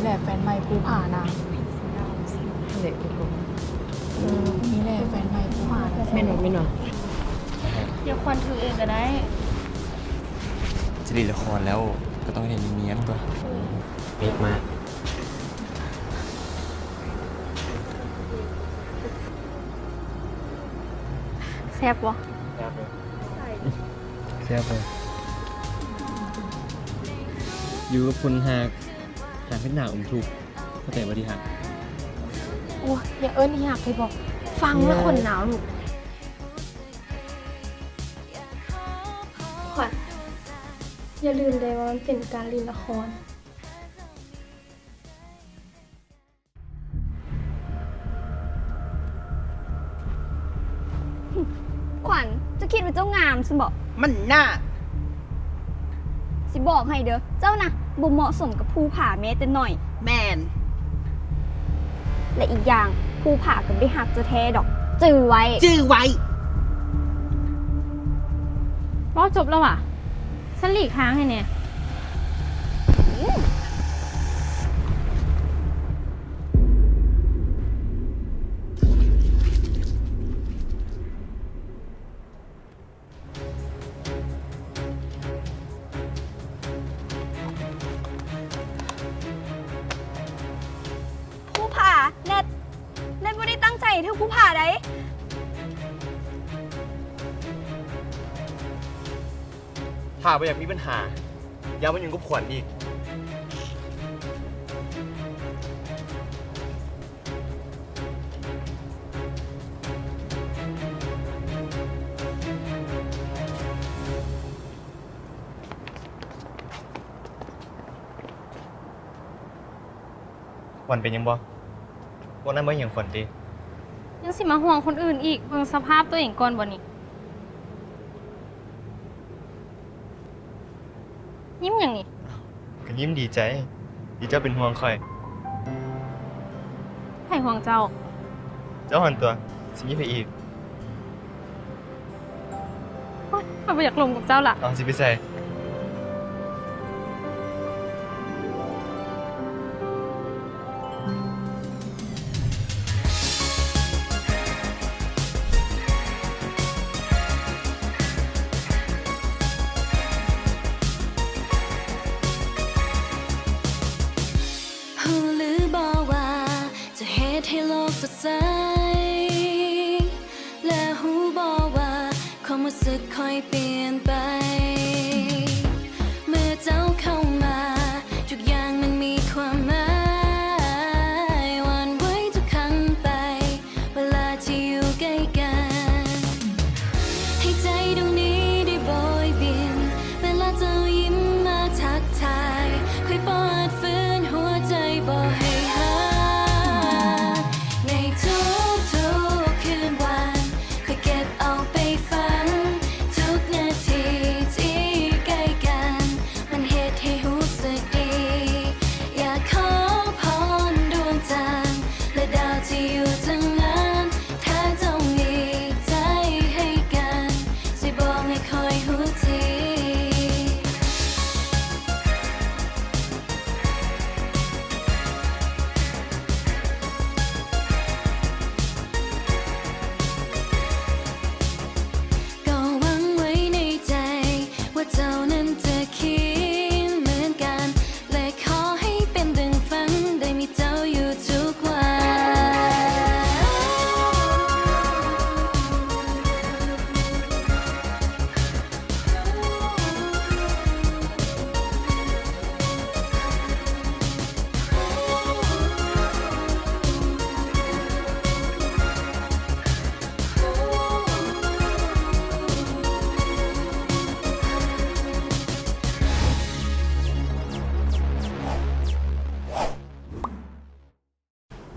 ແຫຼະແຟນໃໝ່ພູຜານະ. ເອີ ນີ້ແຫຼະແຟນໃໝ່ພູຜານະ. ແມ່ນບໍ່ ແມ່ນບໍ່? ດຽວຂວັນຖືເອງກໍໄດ້. ຈະຫຼິ້ນລະຄອນແລ້ວ ກໍຕ້ອງເຮັດໃຫ້ນຽນໆ ຕົວະ. ເມກມາ. ແຊບບໍ່? ແຊບເລີຍ ແຊບເລີຍ. ຢູ່ກັບຄົນຮັກ ການເປັນໜ້າອົມທຸກ ເຂົ້າໃຈບໍ່ທີ່ຮັກ? ໂອ້ຍ ຢ່າເອີ້ນທີ່ຮັກເລີຍບໍ? ຟັງແລ້ວຂົນໜາວລູກ. ຂວັນ ຢ່າລືມເດີວ່າມັນເປັນການຫຼິ້ນລະຄອນ. ຂວັນ ເຈົ້າຄິດວ່າເຈົ້າງາມຊັ້ນບໍ? ມັນໜ້າ. ຊິບອກໃຫ້ເດີ ເຈົ້ານະ ບໍ່ເໝາະສົມກັບພູຜາແມ້ແຕ່ໜ້ອຍ. ແມ່ນ. ແລະ ອີກຢ່າງ ພູຜາກໍບໍ່ໄດ້ຮັກເຈົ້າແທ້ດອກ. ຈື່ໄວ້ ຈື່ໄວ້. ເວົ້າຈົບແລ້ວຫວາ? ຊັ້ນຫຼີກທາງໃຫ້ແດ່. ພູຜາ ແນດ ແນດບໍ່ໄດ້ຕັ້ງໃຈຖືກພູຜາໃດ. ຖ້າບໍ່ຢາກມີບັນຫາ ຢ່າມາຫຍຸ້ງກັບຂວັນອີກ. ຂວັນເປັນຫຍັງບໍ່? ພວກນັ້ນບໍ່ຫຍັງຂວັນຕິ? ຍັງຊິມາຫ່ວງຄົນອື່ນອີກ, ເບິ່ງສະພາບຕົວເອງກ່ອນບໍ່ນີ້? ຍິ້ມຫຍັງນີ້? ກໍຍິ້ມດີໃຈ ທີ່ເຈົ້າເປັນຫ່ວງຂ້ອຍ. ໃຜຫ່ວງເຈົ້າ? ເຈົ້າຫັ້ນຕົວະ ຊິມີໃຜອີກ? ໂອ໊ຍ ຂ້ອຍບໍ່ຢາກລົມກັບເຈົ້າລະ. ເອົ້າ ຊິໄປໃສ? ຮູ້ຫຼືບໍ່ວ່າ ຈະເຮັດໃຫ້ໂລກສົດໃສ ແລະ ຮູ້ບໍ່ວ່າ ຄວາມຮູ້ສຶກຂ້ອຍປ່ຽນໄປ ເມື່ອເຈົ້າເຂົ້າມາ ທຸກຢ່າງມັນມີຄວາມໝາຍ ຫວັ່ນໄຫວທຸກຄັ້ງໄປ ເວລາທີ່ຢູ່ໃກ້ກັນ ໃຫ້ໃຈດວງນີ້ໄດ້ໂບຍບິນ ເວລາເຈົ້າຍິ້ມມາທັກທາຍ ຂ້ອຍບໍ່ອາດຝືນຫົວໃຈບໍ່ໃຫ້ຮັກ ໃນທຸກໆຄືນວັນ ຂ້ອຍເກັບເອົາໄປຝັນ ທຸກນາທີທີ່ໃກ້ກັນ ມັນເຮັດໃຫ້ຮູ້ສຶກດີ ຢາກຂໍພອນດວງຈັນ ແລະ ດາວທີ່ຢູ່ທາງນັ້ນ ຖ້າເຈົ້າມີໃຈໃຫ້ກັນ ຊ່ວຍບອກໃຫ້ຂ້ອຍຮູ້ທີ. ກໍຫວັງໄວ້ໃນໃຈ ວ່າເຈົ້ານັ້ນຈະຄິດເໝືອນກັນ ແລະ ຂໍໃຫ້ເປັນດັ່ງຝັນ ໄດ້ມີເຈົ້າຢູ່ທຸກວັນ.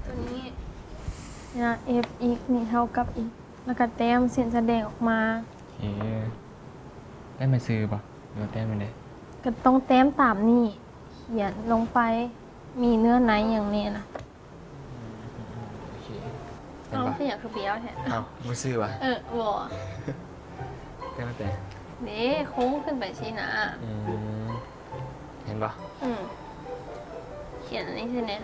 ຕົວນີ້ ເອັຟ ອີກ ນີ້ເທົ່າກັບ ອີກ ແລ້ວກໍແຕ້ມເສັ້ນສະແດງອອກມາ. ໂອເຄ ແຕ້ມເປັນຊື່ບໍ່ ຫຼືວ່າແຕ້ມແນວໃດ? ກໍຕ້ອງແຕ້ມຕາມນີ້ ຂຽນລົງໄປ ມີເນື້ອໃນຫຍັງແດ່ນະ. ໂອເຄ ເຫັນບໍ່? ເອົ້າ ເປັນຫຍັງຄືປຽວແທ້? ເອົ້າ ບໍ່ຊື່ຫວາ? ເອີ ບໍ່ ແຕ່ວ່າແຕ່ ເດ້ ໂຄ້ງຂຶ້ນໄປຊີ້ນະ. ອືມ ເຫັນບໍ່? ອືມ ໂອເຄ ຂຽນອັນນີ້ໃສ່ແດ່.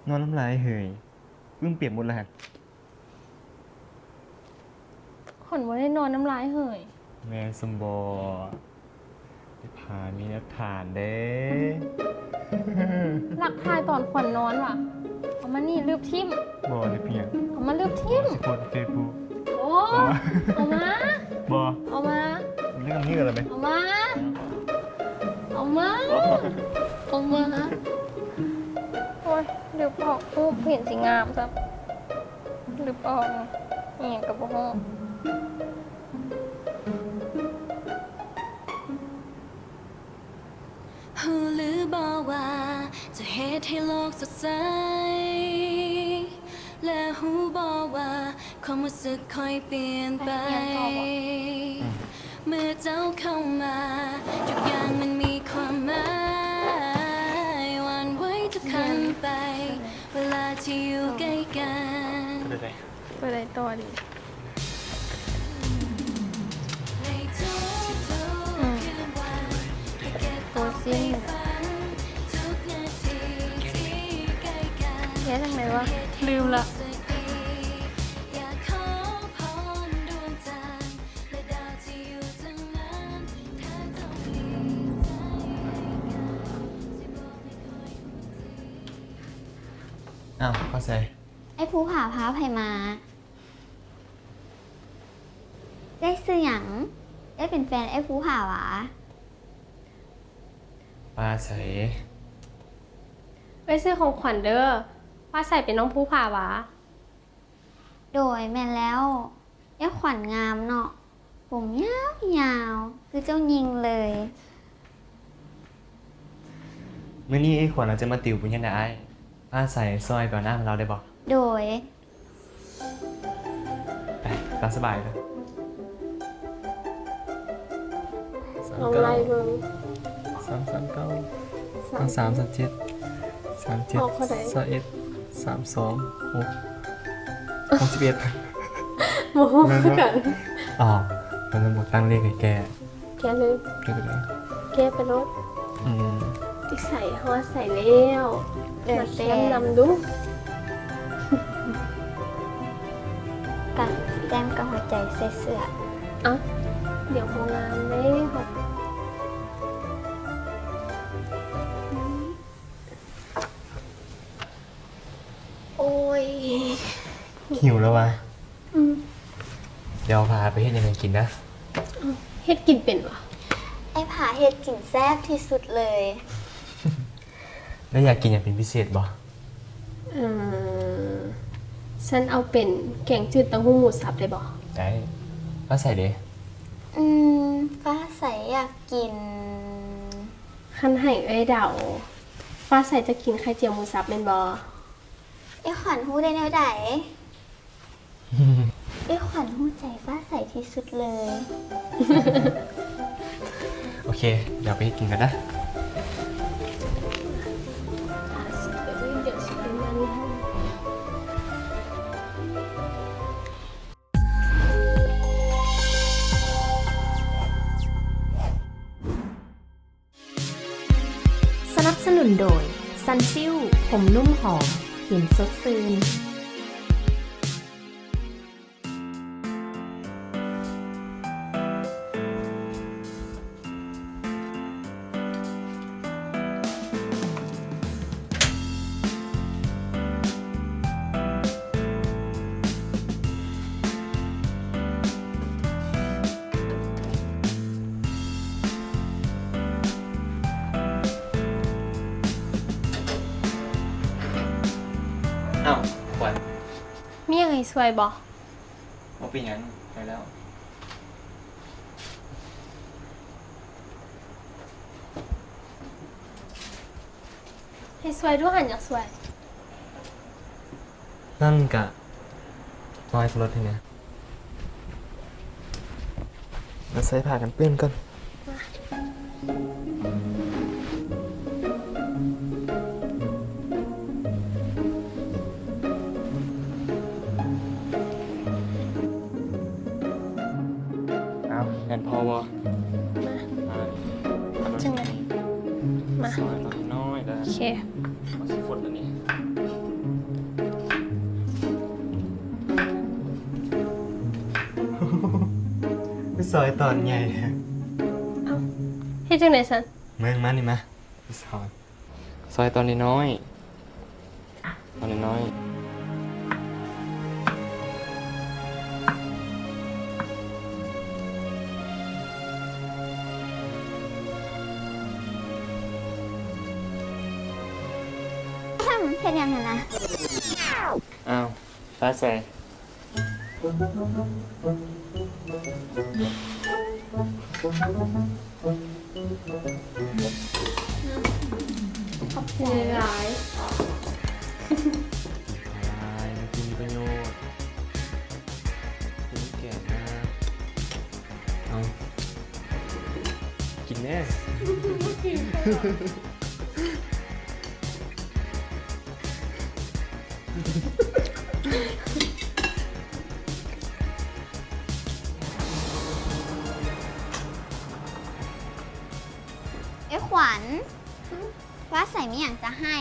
ນອນນ້ຳລາຍເຫີຍ ປຶ້ມປຽກໝົດລະຫັ້ນ. ຂວັນບໍ່ໄດ້ນອນນ້ຳລາຍເຫີຍ. ແມ່ນຊັ້ນບໍ? ໄອ້ຜາມີຫຼັກຖານເດ້. ຫຼັກຖ່າຍຕອນຂວັນນອນຫວາ? ເອົາມານີ້ ລຶບຖິ້ມ. ບໍ່ ລຶບຫຍັງ? ເອົາມາລຶບຖິ້ມ. ຊິໂພສເຟສບຸກ. ໂອ້ ເອົາມາ. ບໍ່ ເອົາມາ. ລຶບນີ້ກໍໄດ້. ເອົາມາ ເອົາມາ ເອົາມາ. ໂອ້ຍ ລຶບອອກຮູບ ເຫັນຊິງາມຊ້ຳ. ລຶບອອກ ອີ່ຫຍັງກໍບໍ່ຮູ້. ຮູ້ຫຼືບໍ່ວ່າຈະເຮັດໃຫ້ໂລກສົດໃສ ແລະ ຮູ້ບໍ່ວ່າຄວາມຮູ້ສຶກຂ້ອຍປ່ຽນໄປ ເມື່ອເຈົ້າເຂົ້າມາ ທຸກຢ່າງມັນມີຄວາມໝາຍ ຫວັ່ນໄຫວທຸກຂັ້ນໄປ ເວລາທີ່ຢູ່ໃກ້ກັນ. ເປີດໄດ້ຕໍ່ດີ. ອືມ ໂຄຊິ້ງ ແກ້ຈັ່ງໃດວະ? ລືມລະ. ອ້າວ ໄປໃສ? ອ້າຍພູຜາພາໃຜມາ? ເອື້ອຍຊື່ຫຍັງ? ເອື້ອຍເປັນແຟນອ້າຍພູຜາຫວາ? ຟ້າໃສ. ເອື້ອຍຊື້ຂອງຂວັນເດີ. ຟ້າໃສເປັນນ້ອງພູຜາຫວາ? ໂດຍ ແມ່ນແລ້ວ. ເອື້ອຍຂວັນງາມເນາະ. ຜົມຍາວໆ ຄືເຈົ້າຍິງເລີຍ. ມື້ນີ້ອ້າຍຂວັນອາດຈະມາຕິວປຸນຍານໃຫ້ອ້າຍ. ຟ້າໃສ ຊ່ອຍໄປເອົານ້ຳໃຫ້ລາວໄດ້ບໍ່? ໂດຍ. ໄປ ຕາມສະບາຍເດີ. ລອງໄລ່ເບິ່ງ. ສາມ ສາມ ເກົ້າ ສາມ ສາມ ເຈັດ ສາມ ເຈັດ ຊາວເອັດ ສາມ ສອງ ຫົກ ຫົກສິບເອັດ. ບໍ່ຮູ້ຄືກັນ. ອໍ ມັນບໍ່ຕັ້ງເລກໃຫ້ແກ້. ແກ້ເລີຍ. ແກ້ໄປເລີຍ. ແກ້ໄປໂລດ. ອືມ. ຕິດໃສຮອດໃສແລ້ວ. ມາແຕ້ມນຳດູ. ກະແຕ້ມກັບຫົວໃຈໃສ່ເສື້ອ. ເອົ້າ ດຽວບໍ່ງາມເດ້. ໂອ້ຍ ຫິວແລ້ວຫວາ. ອືມ. ດຽວພາໄປເຮັດຫຍັງໃຫ້ກິນນະ. ເຮັດກິນເປັນຫວາ? ອ້າຍພາເຮັດກິນແຊບທີ່ສຸດເລີຍ. ແລ້ວຢາກກິນຫຍັງເປັນພິເສດບໍ່? ເອີ ຊັ້ນເອົາເປັນແກງຈືດເຕົ້າຫູ່ໝູສັບໄດ້ບໍ່? ໄດ້. ຟ້າໃສເດ? ອືມ ຟ້າໃສຢາກກິນ. ຄັນໃຫ້ເອື້ອຍເດົາ ຟ້າໃສຈະກິນໄຂ່ຈຽວໝູສັບແມ່ນບໍ່? ອ້າຍຂວັນຮູ້ໄດ້ແນວໃດ? ອ້າຍຂວັນຮູ້ໃຈຟ້າໃສທີ່ສຸດເລີຍ. ໂອເຄ ດຽວໄປເຮັດກິນກັນນະ. ສະໜັບສະໜູນໂດຍ ຊັນຊິວ ຜົມນຸ້ມຫອມ ກິ່ນສົດຊື່ນ. ໃຫ້ຊ່ວຍບໍ່? ບໍ່ເປັນຫຍັງ ໄດ້ແລ້ວ. ໃຫ້ຊ່ວຍດູ ຫັ້ນຢາກຊ່ວຍ. ນັ້ນກະຊ່ອຍລົດໃຫ້ແດ່. ມາໃສ່ຜ້າກັນເປື້ອນກ່ອນ. ອ້າວ ແມ່ນພໍບໍ່? ມາ ມາ ຈັ່ງໃດ? ມາ ຊອຍນ້ອຍໆເດີ້. ໂອເຄ ມາຊິຟົດອັນນີ້ ຄືຊອຍຕອນໃຫຍ່ແທ້. ເອົ້າ ເຮັດຈັ່ງໃດຊັ້ນ? ເບິ່ງມານີ້ມາ ຊິສອນ. ຊອຍຕອນນ້ອຍໆ ຕອນນ້ອຍໆ. ເຮັດຫຍັງຫັ້ນນະ? ອ້າວ ປາໃສ? ຂອບໃຈຫຼາຍໆ. ຫຼາຍໆ ມັນມີປະໂຫຍດ. ກິນແກງນາ. ເອົາ ກິນແດ່. ບໍ່ກິນ. ເອື້ອຍຂວັນ ຫຶ? ຟ້າໃສມີຫຍັງຈະໃຫ້.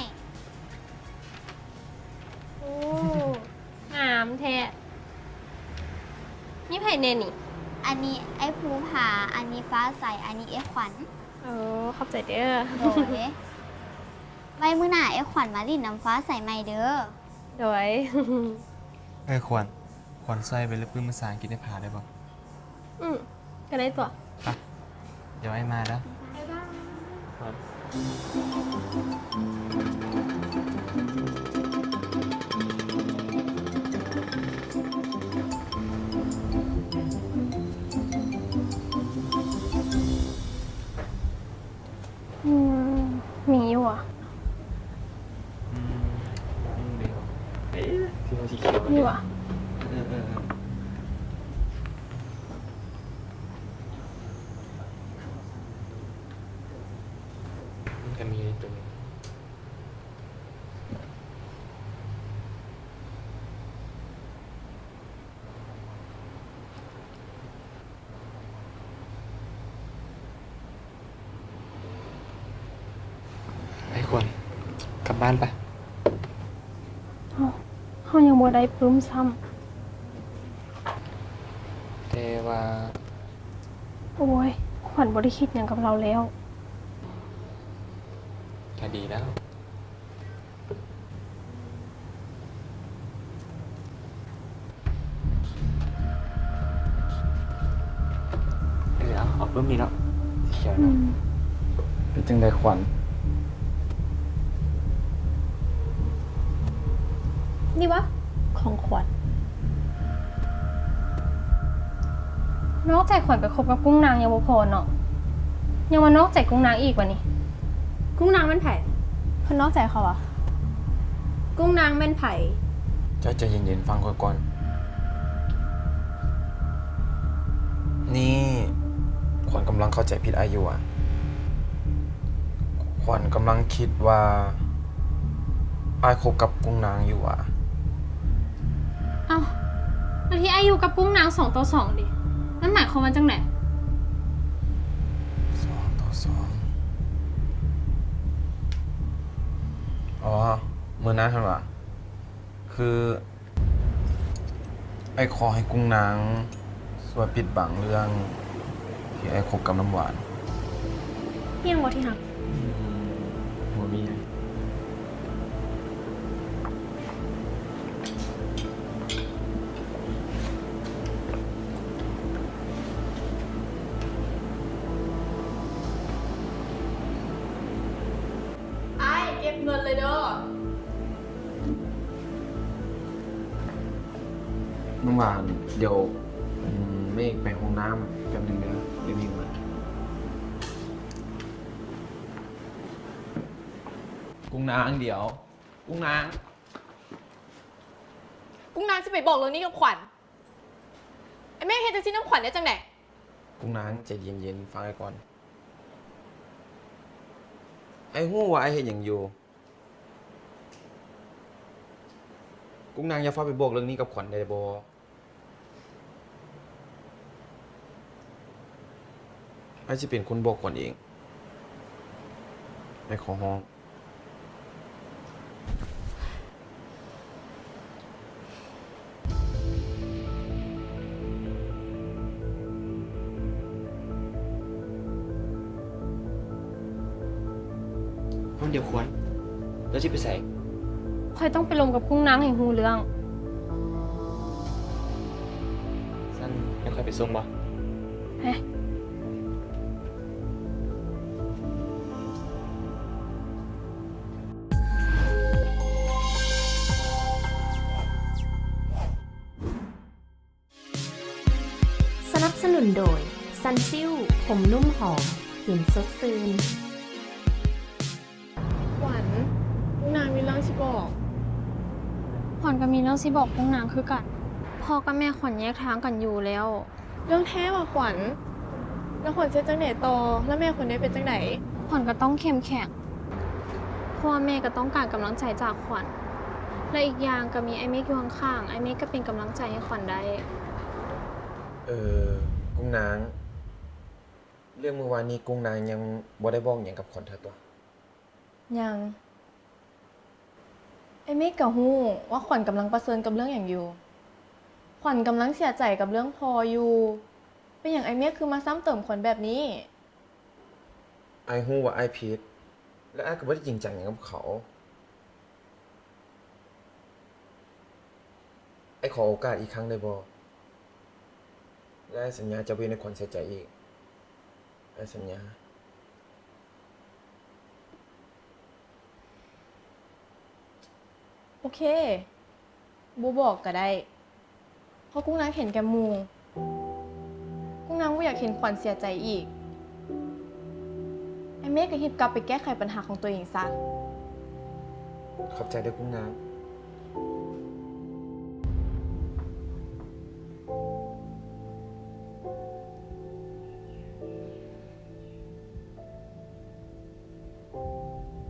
ໂອ້ ງາມແທ້. ມີໃຜແດ່ນີ້? ອັນນີ້ອ້າຍພູຜາ, ອັນນີ້ຟ້າໃສ, ອັນນີ້ເອື້ອຍຂວັນ. ໂອ້ ຂອບໃຈເດີ້. ໂດຍ. ໄວ້ມື້ໜ້າເອື້ອຍຂວັນມາຫຼິ້ນນຳຟ້າໃສໃໝ່ເດີ້. ໂດຍ. ເອື້ອຍຂວັນ, ຂວັນຊ່ອຍໄປລະປຶ້ມພາສາອັງກິດໃຫ້ຜາໄດ້ບໍ່? ອືມ ກໍໄດ້ຕົວະ. ໄປ ດຽວອ້າຍມາເດີ້. ບາຍບາຍ. ອືມ ມີຢູ່ຫວາ? ອືມ ມີຢູ່ເດ. ເອີ ທີ່ມັນສີຂຽວ ມີຫວາ? ເອີ ເອີ ເອີ ມັນກໍມີໂຕໜຶ່ງ. ໄປຂວັນ ກັບບ້ານໄປ. ເອົ້າ ເຮົາຍັງບໍ່ໄດ້ປຶ້ມຊ້ຳ. ແຕ່ວ່າ ໂອ້ຍ ຂວັນບໍ່ໄດ້ຄິດຫຍັງກັບລາວແລ້ວ. ກະດີແລ້ວ. ເອີ ເອົາ ເອົາປຶ້ມນີ້ເນາະ ສີຂຽວເນາະ. ອືມ ເປັນຈັ່ງໃດຂວັນ? ນີ້ຫວາ ຂອງຂວັນ. ນອກໃຈຂວັນໄປຄົບກັບກຸ້ງນາງຍັງບໍ່ພໍເນາະ ຍັງມານອກໃຈກຸ້ງນາງອີກຫວານີ້. ກຸ້ງນາງແມ່ນໃຜ? ເພິ່ນນອກໃຈເຂົາຫວາ? ກຸ້ງນາງແມ່ນໃຜ? ເຈົ້າໃຈເຢັນໆ ຟັງຂ້ອຍກ່ອນ. ນີ້ ຂວັນກຳລັງເຂົ້າໃຈຜິດອ້າຍຢູ່ຫວາ? ຂວັນກຳລັງຄິດວ່າ ອ້າຍຄົບກັບກຸ້ງນາງຢູ່ຫວາ? ເອົ້າ ແລ້ວທີ່ອ້າຍຢູ່ກັບກຸ້ງນາງສອງຕໍ່ສອງເດ ມັນໝາຍຄວາມວ່າຈັ່ງໃດ? ສອງຕໍ່ສອງ ອໍ ມື້ນັ້ນຫັ້ນຫວາ? ຄື ອ້າຍຂໍໃຫ້ກຸ້ງນາງຊ່ວຍປິດບັງເລື່ອງທີ່ອ້າຍຄົບກັບນ້ຳຫວານ. ມີຫຍັງບໍ່ທີ່ຮັກ? ບໍ່ມີຫຍັງ. ອ້າຍ ເກັບເງິນເລີຍເດີ້. ນ້ຳຫວານ ດຽວ ອືມ ເມກໄປຫ້ອງນ້ຳແປັບໜຶ່ງເດີ ດຽວເມກມາ. ກຸ້ງນາງ ດຽວ ກຸ້ງນາງ. ກຸ້ງນາງຊິໄປບອກເລື່ອງນີ້ກັບຂວັນ. ອ້າຍເມກເຮັດຈັ່ງຊີ້ນຳຂວັນໄດ້ຈັ່ງໃດ? ກຸ້ງນາງ ໃຈເຢັນໆ ຟັງອ້າຍກ່ອນ. ອ້າຍຮູ້ວ່າອ້າຍເຮັດຫຍັງຢູ່. ກຸ້ງນາງ ຢ່າຟ້າວໄປບອກເລື່ອງນີ້ກັບຂວັນໄດ້ບໍ່? ອ້າຍຊິເປັນຄົນບອກຂວັນເອງ. ອ້າຍຂໍຮ້ອງ. ຄົນດຽວຄວນ ເຈົ້າຊິໄປໃສ? ຂ້ອຍຕ້ອງໄປລົມກັບກຸ້ງນາງໃຫ້ຮູ້ເລື່ອງ. ຊັ້ນ ດຽວຂ້ອຍໄປສົ່ງບໍ່? ເອີ. ສະໜັບສະໜູນໂດຍ ຊັນຊິວ ຜົມນຸ້ມຫອມ ກິ່ນສົດຊື່ນ. ຂວັນ ກຸ້ງນາງມີເລື່ອງຊິບອກ. ຂວັນກໍມີເລື່ອງຊິບອກກຸ້ງນາງຄືກັນ. ພໍ່ກັບແມ່ຂວັນແຍກທາງກັນຢູ່ແລ້ວ. ເລື່ອງແທ້ຫວາຂວັນ? ແລ້ວຂວັນຊິເຮັດຈັ່ງໃດຕໍ່? ແລ້ວແມ່ຂວັນເດເປັນຈັ່ງໃດ? ຂວັນກໍຕ້ອງເຂັ້ມແຂງ ເພາະວ່າແມ່ກໍຕ້ອງການກຳລັງໃຈຈາກຂວັນ ແລະ ອີກຢ່າງກໍມີອ້າຍເມກຢູ່ຂ້າງໆ ອ້າຍເມກກໍເປັນກຳລັງໃຈໃຫ້ຂວັນໄດ້. ເອີ ກຸ້ງນາງ ເລື່ອງມື້ວານນີ້ກຸ້ງນາງຍັງບໍ່ໄດ້ບອກຫຍັງກັບຂວັນເທື່ອຕົວະ? ຍັງ. ອ້າຍເມກກໍຮູ້ວ່າຂວັນກຳລັງປະເຊີນກັບເລື່ອງຫຍັງຢູ່. ຂວັນກຳລັງເສຍໃຈກັບເລື່ອງພໍ່ຢູ່. ເປັນຫຍັງອ້າຍເມກຄືມາຊ້ຳເຕີມຂວັນແບບນີ້? ອ້າຍຮູ້ວ່າອ້າຍຜິດ ແລະ ອ້າຍກໍບໍ່ໄດ້ຈິງຈັງຫຍັງກັບເຂົາ. ອ້າຍຂໍໂອກາດອີກຄັ້ງໄດ້ບໍ່? ແລະ ອ້າຍສັນຍາຈະບໍ່ເຮັດໃຫ້ຂວັນເສຍໃຈອີກ. ອ້າຍສັນຍາ. ໂອເຄ ບໍ່ບອກກໍໄດ້ ເພາະກຸ້ງນາງເຫັນແກ່ໝູ່. ກຸ້ງນາງບໍ່ຢາກເຫັນຂວັນເສຍໃຈອີກ. ອ້າຍເມກກໍຮີບກັບໄປແກ້ໄຂບັນຫາຂອງຕົວເອງຊະ. ຂອບໃຈເດີກຸ້ງນາງ.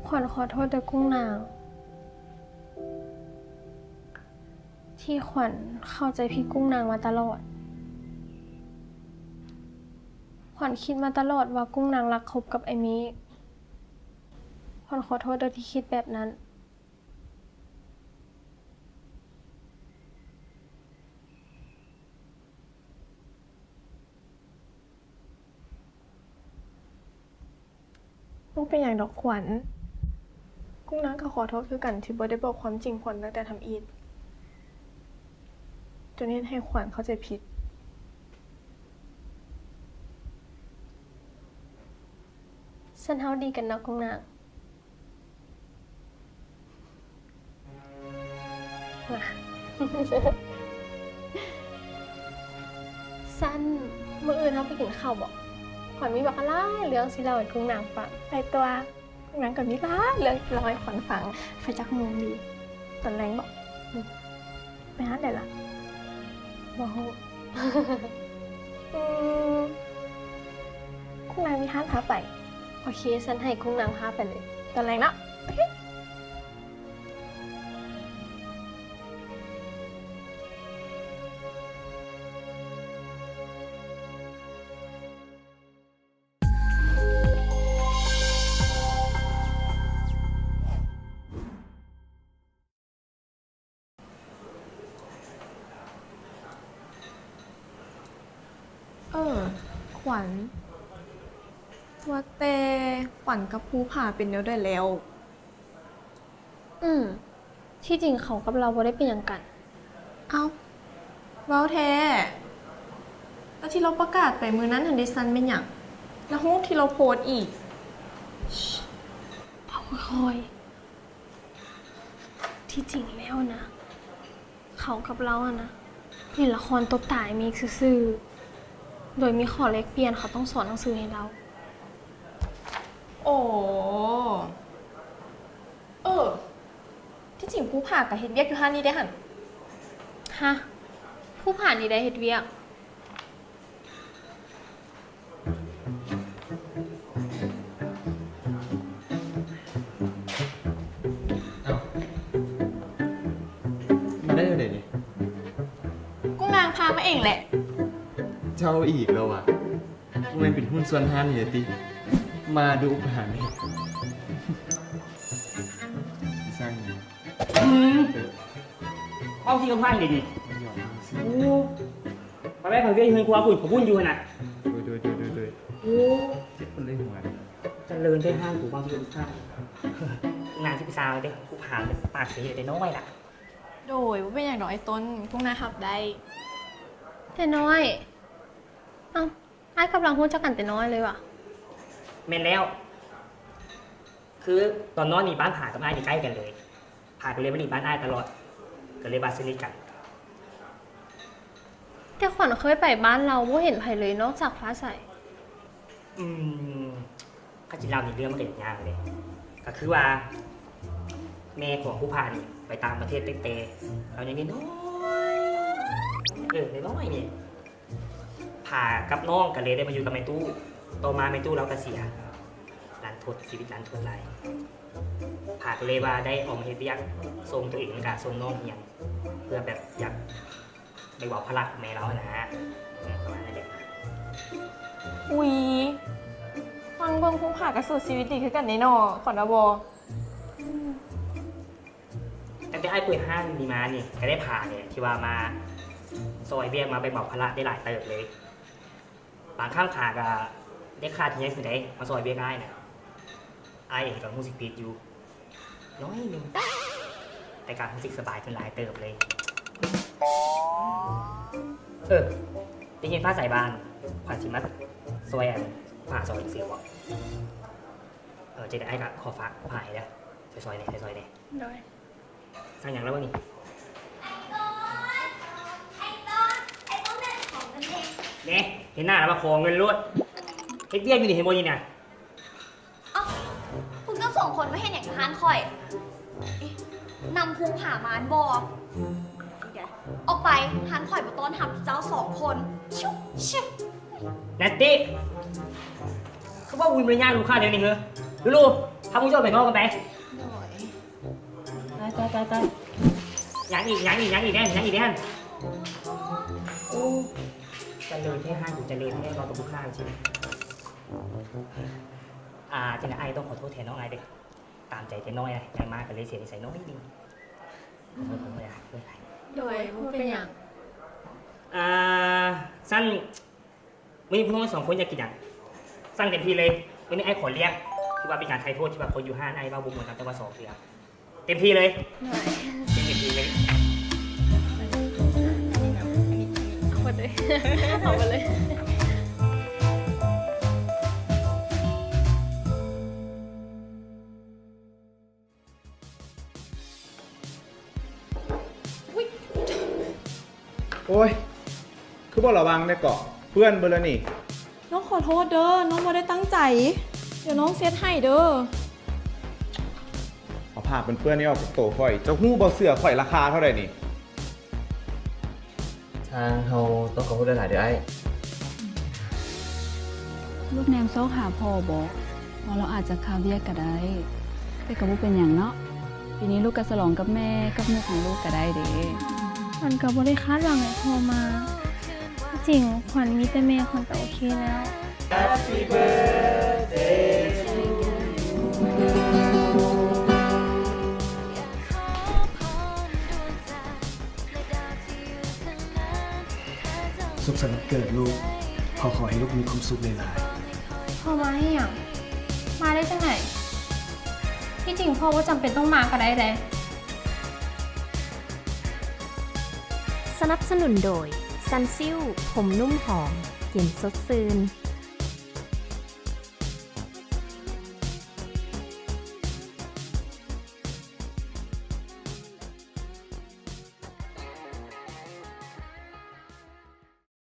ຂວັນຂໍໂທດເດີກຸ້ງນາງ ທີ່ຂວັນເຂົ້າໃຈຜິດກຸ້ງນາງມາຕະຫຼອດ. ຂວັນຄິດມາຕະຫຼອດວ່າກຸ້ງນາງລັກຄົບກັບອ້າຍເມກ. ຂວັນຂໍໂທດເດີທີ່ຄິດແບບນັ້ນ. ບໍ່ເປັນຫຍັງດອກຂວັນ. ກຸ້ງນາງກໍຂໍໂທດຄືກັນທີ່ບໍ່ໄດ້ບອກຄວາມຈິງຂວັນຕັ້ງແຕ່ທຳອິດ ຈົນເຮັດໃຫ້ຂວັນເຂົ້າໃຈຜິດ. ຊັ້ນເຮົາດີກັນເນາະກຸ້ງນາງ. ຊັ້ນ ມື້ອື່ນເຮົາໄປກິນເຂົ້າບໍ? ຂ້ອຍມີບັກຫຼາຍເລື່ອງຊິເລົ່າໃຫ້ກຸ້ງນາງຟັງ. ໄປຕົວະ, ກຸ້ງນາງກໍມີຫຼາຍເລື່ອງຊິເລົ່າໃຫ້ຂວັນຟັງ. ໄປຈັກໂມງດີ? ຕອນແລງບໍ? ອືມ. ໄປຮ້ານໃດລະ? ບໍ່ຮູ້. ອືມ ກຸ້ງນາງມີຮ້ານພາໄປ. ໂອເຄ, ຊັ້ນໃຫ້ກຸ້ງນາງພາໄປເລີຍ. ຕອນແລງເນາະ. ໂອເຄ. ເອີ ຂວັນ, ວ່າແຕ່ຂວັນກັບພູຜາເປັນແນວໃດແລ້ວ? ອືມ ທີ່ຈິງເຂົາກັບລາວບໍ່ໄດ້ເປັນຫຍັງກັນ. ເອົ້າ ເວົ້າແທ້? ແລ້ວທີ່ລາວປະກາດໄປມື້ນັ້ນຫັ້ນເດຊັ້ນແມ່ນຫຍັງ? ແລ້ວຮູບທີ່ລາວໂພສອີກ? ເວົ້າຄ່ອຍໆ. ທີ່ຈິງແລ້ວນະ ເຂົາກັບລາວຫັ້ນນະ ຫຼິ້ນລະຄອນຕົບຕາອ້າຍມິກຊື່ໆ ໂດຍມີຂໍ້ແລກປ່ຽນ ເຂົາຕ້ອງສອນໜັງສືໃຫ້ລາວ. ໂອ້ ເອີ ທີ່ຈິງພູຜາກໍເຮັດວຽກຢູ່ຮ້ານນີ້ເດ້ຫັ້ນ. ຮະ? ພູຜານີ້ໄດ້ເຮັດວຽກ? ເອົ້າ ມາໄດ້ແນວໃດນີ້? ກຸ້ງນາງພາມາເອງແຫຼະ. ເຈົ້າອີກແລ້ວຫວາ? ບໍ່ແມ່ນເປັນຫຸ້ນສ່ວນຮ້ານນີ້ລະຕິ? ມາດຸປານນີ້. ສ້າງ ອືມ ເວົ້າທີ່ກັບໃຜເດນີ້? ໂອ້ ໄປໄປເຂົາວຽກຢູ່ເຮືອນຄົວພຸ້ນ ເຂົາວຸ້ນຢູ່ຫັ້ນນະ. ໂດຍ ໂດຍ ໂດຍ ໂດຍ ໂດຍ. ໂອ້ ເຈັບຄົນເລີຍຫົວ. ຈະເລີນແທ້ຮ້ານກູເວົ້າທີ່ກັບໃຜ? ນາງຊິໄປຊາວເດ້ ກູພາປາກເສແຕ່ນ້ອຍລະ. ໂດຍ ບໍ່ເປັນຫຍັງດອກອ້າຍຕົ້ນ ກຸ້ງນາຮັບໄດ້. ແຕ່ນ້ອຍ? ເອົ້າ ອ້າຍກັບລາວຮູ້ຈັກກັນແຕ່ນ້ອຍເລີຍຫວາ? ແມ່ນແລ້ວ. ຄືຕອນນ້ອຍນີ້ບ້ານພາກັບອ້າຍນີ້ໃກ້ກັນເລີຍ ພາກໍເລີຍມາຫຼິ້ນບ້ານອ້າຍຕະຫຼອດ ກໍເລີຍວ່າສະໜິດກັນ. ແຕ່ຂວັນເຄີຍໄປບ້ານລາວ ບໍ່ເຫັນໃຜເລີຍນອກຈາກຟ້າໃສ. ອືມ ຄັນຊິເລົ່ານີ້ເລື່ອງມັນກໍຍາກເດ້ ກໍຄືວ່າແມ່ຂອງພູຜານີ້ໄປຕ່າງປະເທດຕັ້ງແຕ່ລາວຍັງນ້ອຍໆ ເອີ ນ້ອຍໆນີ້. ພາກັບນ້ອງກໍເລີຍໄດ້ມາຢູ່ກັບແມ່ຕູ້. ຕໍ່ມາແມ່ຕູ້ລາວກໍເສຍ ລັນທົດ ຊີວິດລັນທົດຫຼາຍ. ພາກໍເລີຍວ່າໄດ້ອອກມາເຮັດວຽກ ສົ່ງຕົວເອງ ແລ້ວກໍສົ່ງນ້ອງຮຽນ ເພື່ອແບບຢາກໄດ້ເບົາພາລະແມ່ລາວຫັ້ນນະ ປະມານນັ້ນແຫຼະ. ອຸ້ຍ ຟັງເບິ່ງພູຜາກໍສູ້ຊີວິດດີຄືກັນເດ້ເນາະ ຂວັນວ່າບໍ່? ຕັ້ງແຕ່ອ້າຍເປີດຮ້ານນີ້ມານີ້ ກໍໄດ້ພານີ້ແຫຼະ ທີ່ວ່າມາຊ່ອຍວຽກ ມາແບ່ງເບົາພາລະໄດ້ຫຼາຍເຕີບເລີຍ. ບາງຄັ້ງພາກໍໄດ້ຂາດເຮຍຜູ້ໃດມາຊ່ອຍວຽກອ້າຍນະ. ອ້າຍເອງກໍຮູ້ສຶກຜິດຢູ່ໜ້ອຍໜຶ່ງ ແຕ່ກໍຮູ້ສຶກສະບາຍຂຶ້ນຫຼາຍເຕີບເລີຍ. ເອີ ໄດ້ຍິນພາສາຍບ້ານ ຂ້ອຍຊິມາຊ່ອຍອັນພາສອນໜັງສືບໍ? ເອີ ຈັ່ງໃດອ້າຍກໍຂໍຝາກພາໃຫ້ເດີ ຊ່ອຍໆແດ່ ຊ່ອຍໆແດ່. ໂດຍ. ສັ່ງຫຍັງແລ້ວວະນີ້? ແນ່ ເຫັນໜ້າແລ້ວມາຂໍເງິນໂລດ ເຮັດວຽກຢູ່ນີ້ເຫັນບໍ່ນີ້ນະ? ເອົ້າ ພວກເຈົ້າສອງຄົນມາເຮັດຫຍັງຢູ່ຮ້ານຂ້ອຍ? ເອະ ນຳພູຜາມາແມ່ນບໍ່? ອອກໄປ ຮ້ານຂ້ອຍບໍ່ຕ້ອນຮັບເຈົ້າສອງຄົນ. ຊຶ ຊຶ. ນັດຕິ ຄືເວົ້າບໍ່ມີມາລະຍາດລູກຄ້າແນວນີ້ເຮີ? ລູລູ ພາພວກເຈົ້າໄປນອກກັນໄປ. ໂດຍ. ຕາຍ ຕາຍ ຕາຍ ຕາຍ. ຫຍັງອີກ ຫຍັງອີກ ຫຍັງອີກແດ່ ຫຍັງອີກແດ່? ໂອ້ ຈະເລີນແທ້ ຮ້ານກູຈະເລີນແທ້ ເວົ້າກັບລູກຄ້າຈັ່ງຊີ້. ອ່າ ຈັ່ງໃດອ້າຍຕ້ອງຂໍໂທດແທນນ້ອງອ້າຍເດີ້ ຕາມໃຈແຕ່ນ້ອຍນະ ໃຫຍ່ມາກໍເລີຍເສຍນິໄສໜ້ອຍໜຶ່ງ. ຂໍໂທດ ຂໍໂທດຫຼາຍ. ໂດຍ ບໍ່ເປັນຫຍັງ. ອ່າ ຊັ້ນ ມື້ນີ້ພວກນ້ອງສອງຄົນຢາກກິນຫຍັງ? ສັ່ງເຕັມທີ່ເລີຍ. ມື້ນີ້ອ້າຍຂໍລ້ຽງ ຖືວ່າເປັນການໄຖ່ໂທດທີ່ວ່າຄົນຢູ່ຮ້ານອ້າຍເວົ້າບໍ່ມ່ວນນຳແຕ່ວ່າສອງເທື່ອ. ເຕັມທີ່ເລີຍ. ໂດຍ. ເຕັມທີ່ເລີຍ. ເອົາໝົດເລີຍ ເອົາໝົດເລີຍ. ໂອ້ຍ ຄືບໍ່ລະວັງແດ່ເກາະ ເປື້ອນເບິດແລ້ວນີ້. ນ້ອງຂໍໂທດເດີ້ ນ້ອງບໍ່ໄດ້ຕັ້ງໃຈ. ດຽວນ້ອງເຊັດໃຫ້ເດີ້. ເອົາຜ້າເປື້ອນໆນີ້ອອກຈາກໂຕຂ້ອຍ. ເຈົ້າຮູ້ບໍ່ເສື້ອຂ້ອຍລາຄາເທົ່າໃດນີ້? ທາງເຮົາຕ້ອງຂອບຄຸນຫຼາຍໆເດີ້ອ້າຍ. ລູກແນມຊອກຫາພໍ່ບໍ? ພໍ່ລາວອາດຈະຄາວຽກກໍໄດ້. ແຕ່ກໍບໍ່ເປັນຫຍັງເນາະ. ປີນີ້ລູກກໍສະຫຼອງກັບແມ່ກັບໝູ່ຂອງລູກກໍໄດ້ເດ້. ຂວັນກໍບໍ່ໄດ້ຄາດຫວັງໃຫ້ພໍ່ມາ. ທີ່ຈິງຂວັນມີແຕ່ແມ່ຂວັນກໍໂອເຄແລ້ວ. ສຸກສັນວັນເກີດລູກ. ພໍ່ຂໍໃຫ້ລູກມີຄວາມສຸກຫຼາຍໆ. ພໍ່ມາເຮັດຫຍັງ? ມາໄດ້ຈັ່ງໃດ? ທີ່ຈິງພໍ່ບໍ່ຈຳເປັນຕ້ອງມາກໍໄດ້ເດ້. ສະໜັບສະໜູນໂດຍ ຊັນຊິວ ຜົມນຸ້ມຫອມ ເຢັນສົດຊື່ນ.